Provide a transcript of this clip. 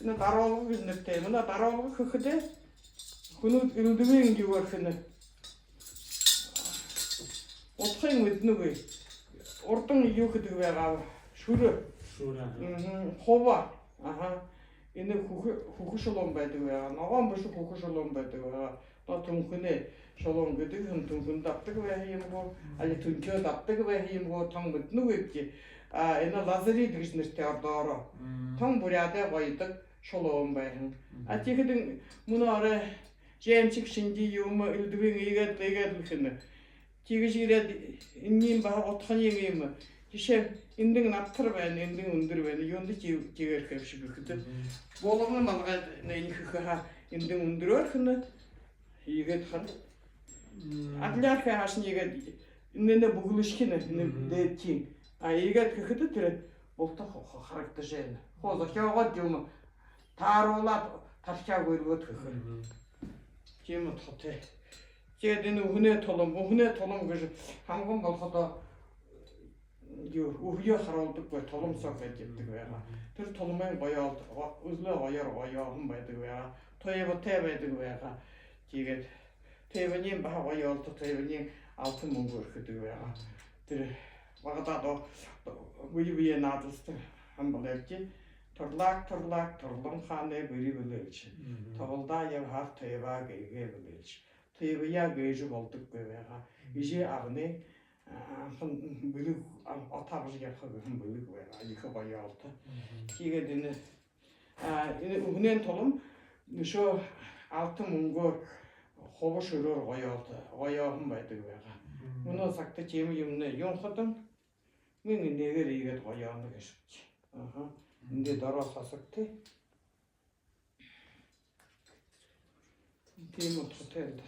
Энэ дароолго гэж нэртэй. Манай дароолго гэхэд хүнүүд эрдэмийн юугаар хэнэ. Утгын мэднүг урдан юу гэдэг байгаа шүрэ. Шүрэ. Хова. Аха. Энэ хүүхэн шулуун байдаг байгаа. Ногоон биш хүүхэн шулуун байдаг байгаа. Но түнхнээ шулуун гэдэг хүн түнхэнд авдаг байх юм уу? Али түнчөөд авдаг байх юм уу? Тон мэднүг гэж. А энэ лазери гэж нэртэй ордоороо. Тон бурядай гоёдаг шулуун байх. А тэгэхэд мөн орой жэмчиг шинжи юм элдвийн игээд игээд гэх Тэгж ирээд энэний баг утхны юм. Жишээ эндэн навтар байна, эндэн өндөр байна. Юунд ч жигэрх юм шиг гэхэд. Болгон малгай нэнхэх ха эндэн өндрөөр хнэ хийгээд хан. Адлаар хааш нэгээд энэнэ бүглэшхин энэ дээд. А игээд гэхэд тэр бултах харагдаж байна. Хоо зохиогоод юм тааруулаад талчааг өргөөд гэхээр. Тийм утгатай. Тэгээд энэ өвхнээ тулам гэж ханган болоход юу өвхөө харуулдаг бай туламсаа гэж яддаг байгаа. Тэр тулмын гоёол өзлөө гоёор гоёохон байдаг байгаа. Туявтай байдаг байгаа. Тэгээд тэвний ба гоёол тэвний алтан мөнгө өрхөдөг байгаа. Тэр багадад үе үе наадалсан хамбалж турлак турлак турлан хааны бэрий бүлээж. Тоглдаа яв хар туява гэгээ бүлээж. Туявя гэж болдог байгаа. Ижи агны анхан бүлэг отаагж явах гэх бүлэг байгаа. Их гоёолт. Тэгээд энэ энэ өвнэн тулам нөшөө алтан мөнгөөр ховш өрөөр гоёолт гоёохон байдаг байгаа. Өнөө сагтаж юм юмнэ юнхадан мин нэгээр ийгээд гоёоно гэж. Аха. Эндээ дороо сасагтай. Тийм утгатай л да.